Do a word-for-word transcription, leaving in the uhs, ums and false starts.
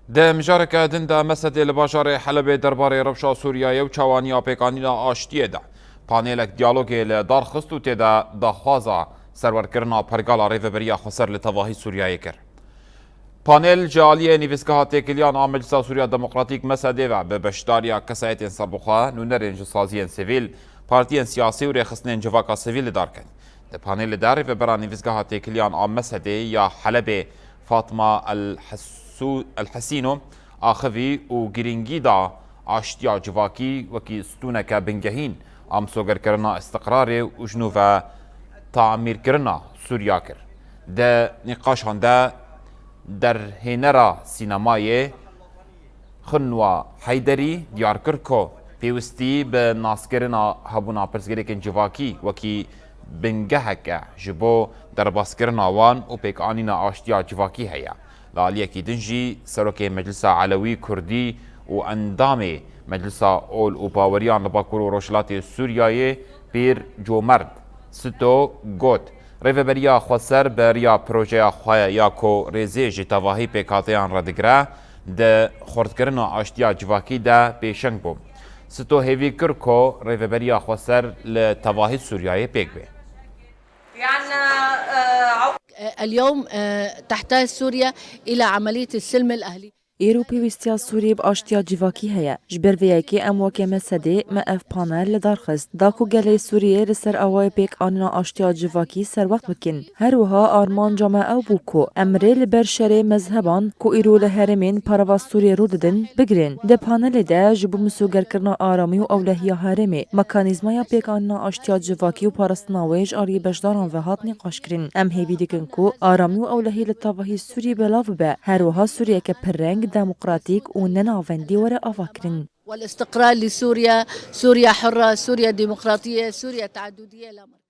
Di mijareke din de Mesedê li bajarê Helebê derbarê rewşa Sûriyeyê û çawaniya pêkanîna aştiyê de panelek diyalogê li dar xist û tê de daxwaza serwerkirina pergala Rêveberiya Xweser li tevahî Sûriyeyê kir. Panel ji aliyê Nivîsgeha Têkiliyan a Meclisa Sûriya Demokratîk, Mesedê, ve bi beşdariya kesayetên serbixwe, nûnerên ji saziyên sivîl, partiyên siyasî û rêxistinên civaka sivîl li dar ket. Di panelê de rêvebera Nivîsgeha Têkiliyan a Mesedê ya Helebê, Fatma El Hesû-, El Hesîno axivî û girîngî da aştiya civakî wekî stûneke bingehîn a misogerkirina îstiqrarê û ji nû ve tamîrkirina Sûriya kir. Di nîqaşan de derhênera sînemayê Xunwa Heyderî diyar kir ku pêwistî bi naskirina hebûna pirsgirêkên civakî wekî bingeheke ji bo derbaskirina wan û pêkanîna aştiya civakî heye. Li aliyekî din jî Serokê Meclisa Elewî Kurdî û endamê Meclisa Ol û Baweriyan li Bakur û Rojhilatê Sûriyeyê, Pîr Comerd Sito, got, Rêveberiya Xweser bi riya projeya xwe ya ku rêzê ji tevahî pêkhateyan re digire, di xurtkirina aştiya civakî de pêşeng bû. Sito hêvî kir ku Rêveberiya Xweser li tevahî Sûriyeyê pêk bê. اليوم تحتاج سوريا إلى عملية السلم الأهلي. Îro pêwîstiya Sûriyê bi aştiya civakî heye. Ji ber vê yekê em weke Mesedê me ev panel li dar xist, da ku gelê Sûriyê li ser awayê pêkanîna aştiya civakî serwext bikin. Her wiha armanca me ew bû ku em rê li ber şerê mezheban ku îro li herêmên parava Sûriyê rû didin, bigrin. Di panelê de ji bo misogerkirina aramî û ewlehiya herêmê, mekanîzmaya pêkanîna aştiya civakî û parastina wê ji aliyê beşdaran ve hat nîqaşkirin. Em hêvî dikin ku aramî û ewlehî li tevahî Sûriyê belav bibe. Her wiha Sûriyeke pirreng, demokratîk û ne navendî were avakirin. والاستقرار لسوريا، سوريا حرة، سوريا ديمقراطية، سوريا تعددية لا مرة.